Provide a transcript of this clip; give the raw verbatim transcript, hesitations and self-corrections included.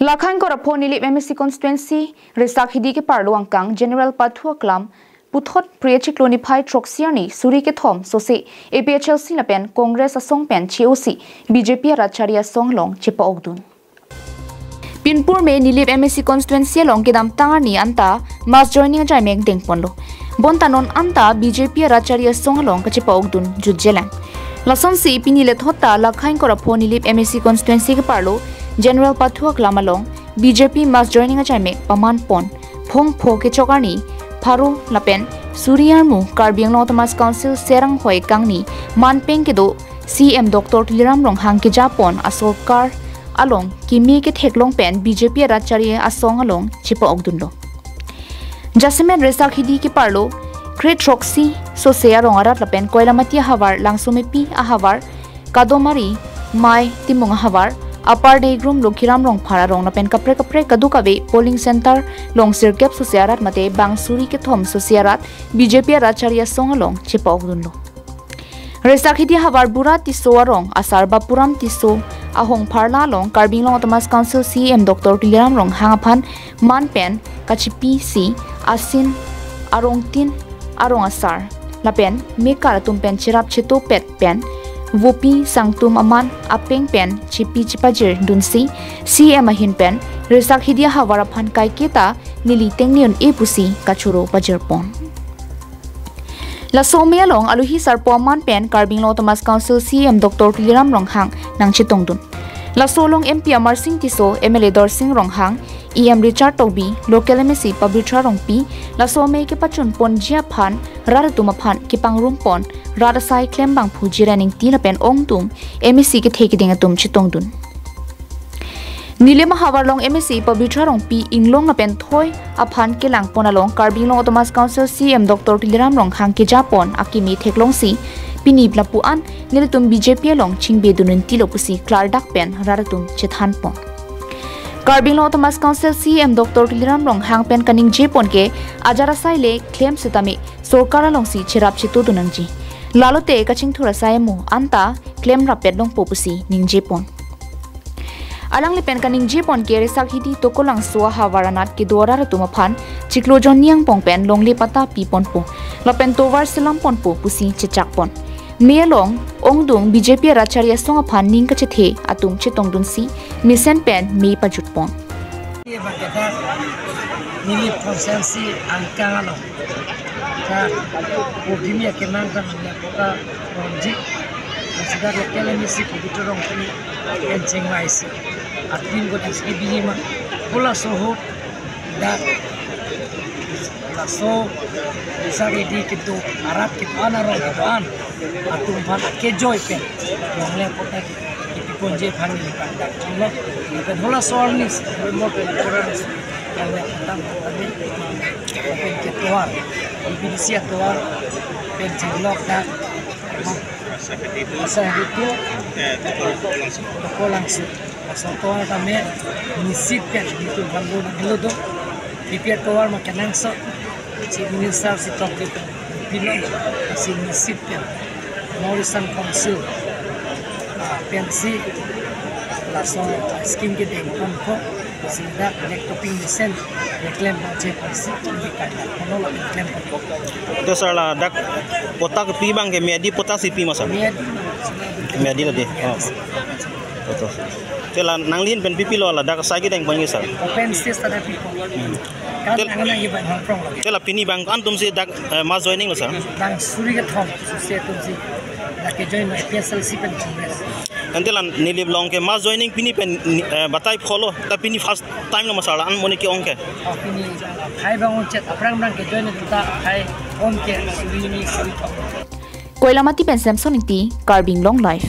Lakha ingkoi ra pho Nilip M A C constituency Resakhidi keparlo angkang General Pathu Aklam puthot Phre chiklo niphai throksi arni suri kethom sose A P H L C lapen Congress asong pen che-osi B J P arat chari asong along chepa-okdun. Pinpur me Nilip M A C constituency along kedamtang arni anta mass joining ajaimek dengponlo. Bonta non anta B J P arat chari asong along kachepa-okdun jutjelang. Lasonsi pini lethot ta Lakha ingkoi ra pho Nilip M A C constituency keparlo General Pathu Aklam along B J P mass joining ajaimek pamanpon. Phongpho kechok arni pharo lapen suri armu Karbi Anglong Autonomous Council Serang hoi kangni manpeng kedo C M Doctor Tuliram Ronghang kejapon asorkar along keme ketheklong pen B J P arat chari asong along chepa-okdunlo. Jasemet Resakhidi keparlo Phre throksi sose arong arat lapen Koilamati ahavar, Langsomepi ahavar, Kadomari, Mai, Timung ahavar, Upper Deigrum, Lokhiram Rongphar arong lapen kaprek kaprek kadokave polling center along sirkep sose arat mate bang suri kethom sose arat B J P arat chari asong along chepa-okdunlo. Resakhidi ahavar Bura Tisso arong asar Bapuram Tisso ahong pharla along Karbi Anglong Autonomous Council C M Doctor Tuliram Ronghang aphan manpen kachepisi asin arongtin arong asar lapen mekar atum pen cherap chetopet pen vopi sangtum aman apeng pen chepi chepajirdunsi C M ahin pen Resakhidi ahavar aphan kaiketa neli tengne un-e pusi kachoro pajirpon. Laso amei along alohi sarpo aman pen Karbi Anglong Autonomous Council C M Doctor Tuliram Ronghang nangchetongdun. Laso along M P Amarsing Tisso, M L A Dorsing Ronghang, E M Richard Tokbi, local M A C Pabitra Rongpi, laso amei kepachunponji aphan rat atum aphan kepangrumpon, rat asai klembangphu Jiran Ingti lapen ongdung M A C kethe keding atum chetongdun. Nilip ahavar along M A C Pabitra Rongpi inglong lapen thoi aphan kelangpon along Karbi Anglong Autonomous Council C M Doctor Tuliram Ronghang kejapon akeme theklongsi pini lapu-an nelitum B J P along chingbedun untilo pusi klardak pen rat atum chethanpon. Karbi Anglong Autonomous Council C M Doctor Tuliram Ronghang pen kaningjepon ke ajat asai le klem setame sorkar alongsi cherap chetodun nangji. Lalote kachingthur asai amo anta klem rapet longpo pusi ningjepon. Alangli pen kaningjepon ke Resakhidi Tokolangso ahavar anat kedo arat atum aphan chiklo jonni angbong pen longle patta piponpo lapen tovar selamponpo pusi chechakpon. Mei along ongdung B J P arat chari asong aphan ning kachethe atum chetongdunsi mesen pen mei pajutpon. Ye bang ke dak Nilip constituency angkang along ka pogimi akemang kan ya poka Ronji, masih dak local M A C Pabitra Rongpi pen chengvaisi atin ko disi bini ma pula soho dak laso Resakhidi kedo arat kedo-an arong kedo-an atum aphan akejoi pen longle patta kepiponji aphan neli kangdak chonglo. Lapen halaso arni November twenty-four arni longle patta kami pen ketovar B B D C atovar pen chenglok dak asa itu Tokolangso. Laso tovar tame nisit pen nitum banggo nanglo do. B P L tovar ma kenangsot. Chief Minister si tok di pilo si nisit pen North Eastern Council, ah, pensi laso scheme kedengponpo si dak black topping mesen keklem pangche pensi di kanya kono la klemponpo. To sir, ladak patta kepi abang ke miyadi patta si pi ma sir? Miyadi. Miyadi lo di. Oh. Betul. Te la nanglihin pen pipilo ladak asai kedengpon ke sir? Open stage ta pipo. Hmm. Kan Tel- angan nang iban hongprong lagi. Te la pini bang antum si dak, eh, mass joining lo sir? Bang suri kethom sose atum si dak kejoin A P H L C pen Congress. Ante la Nilip along ke mass joining pini pen, eh, batai pholo ta pini first time lo ma sir la-an monit ke-ong ke? Oh, pini phai bang ongchot aphrang bang kejoin ta phai ong ke suri ni suri kethom. Koilamati pen Samson Ingti, Karbi Anglong Live.